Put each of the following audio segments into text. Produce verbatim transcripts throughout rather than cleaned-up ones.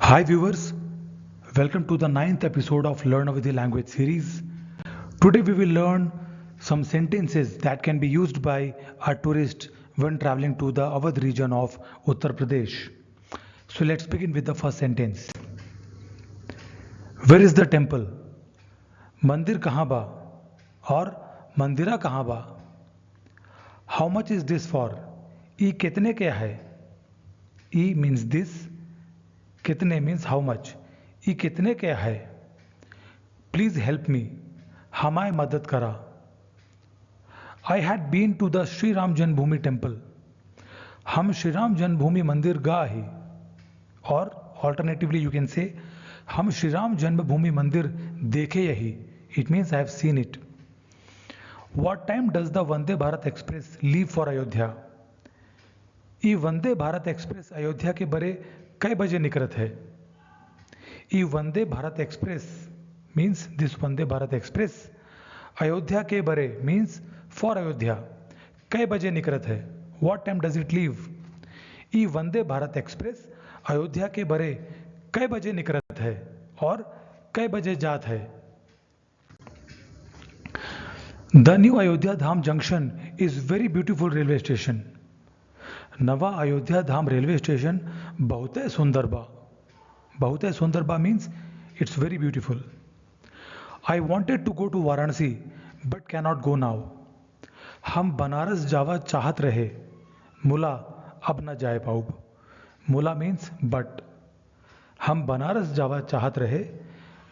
Hi viewers, welcome to the ninth episode of Learn Awadhi Language series. Today we will learn some sentences that can be used by a tourist when traveling to the Awadh region of Uttar Pradesh. So let's begin with the first sentence. Where is the temple? मंदिर कहाँ बा? और मंदिरा कहाँ बा? How much is this for? ई कितने के है? ई means this, कितने means how much. ई कितने के है? Please help me, हमाय मदद करा. I had been to the Shri Ram Janmabhoomi temple. हम श्री राम जन्मभूमि मंदिर गा ही. और alternatively you can say, हम श्री राम जन्मभूमि मंदिर देखे यही. It means I have seen it. What time does the Vande Bharat Express leave for Ayodhya? ई वंदे भारत एक्सप्रेस अयोध्या के बरे कै बजे निकरत है? ई Vande Bharat Express means this Vande Bharat Express Ayodhya के बरे means for अयोध्या कै बजे निकरत है? What time does it leave? E Vande Bharat Express Ayodhya के बरे कै बजे निकरत है और कै बजे जात है? The new Ayodhya Dham junction is very beautiful railway station. नवा अयोध्या धाम रेलवे स्टेशन बहुते सुंदर बा. बहुते सुंदर बा means it's very beautiful. I wanted to go to Varanasi but cannot go now. हम बनारस जावा चाहत रहे, मुला अब न जाए पाउब. मुला means but. हम बनारस जावा चाहत रहे,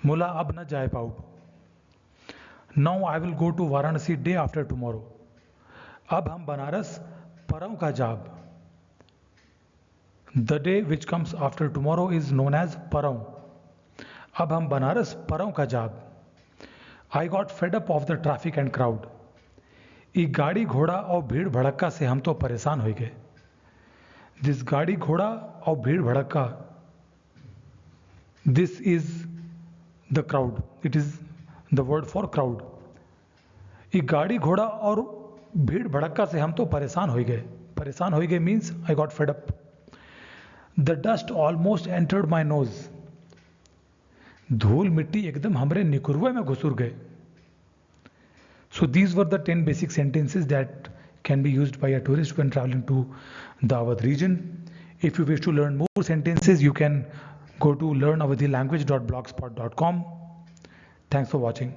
मुला अब न जाए पाउब. Now I will go to Varanasi day after tomorrow. अब हम बनारस परौं का जाब. The day which comes after tomorrow is known as परौं. अब हम बनारस परौं का जाब. I got fed up of the traffic and crowd. ई गाड़ी घोड़ा और भीड़ भड़क्का से हम तो परेशान हो गए. This गाड़ी घोड़ा और भीड़ भड़क्का, this is the crowd, it is the word for crowd. ई गाड़ी घोड़ा और भीड़ भड़क्का से हम तो परेशान हो गए. परेशान हो गए means I got fed up. The dust almost entered my nose. धूल मिट्टी एकदम हमरे निकुरवे में घुसुर गए. So these were the ten basic sentences that can be used by a tourist when traveling to the Awadh region. If you wish to learn more sentences, you can go to learn awadhi language dot blogspot dot com. Thanks for watching.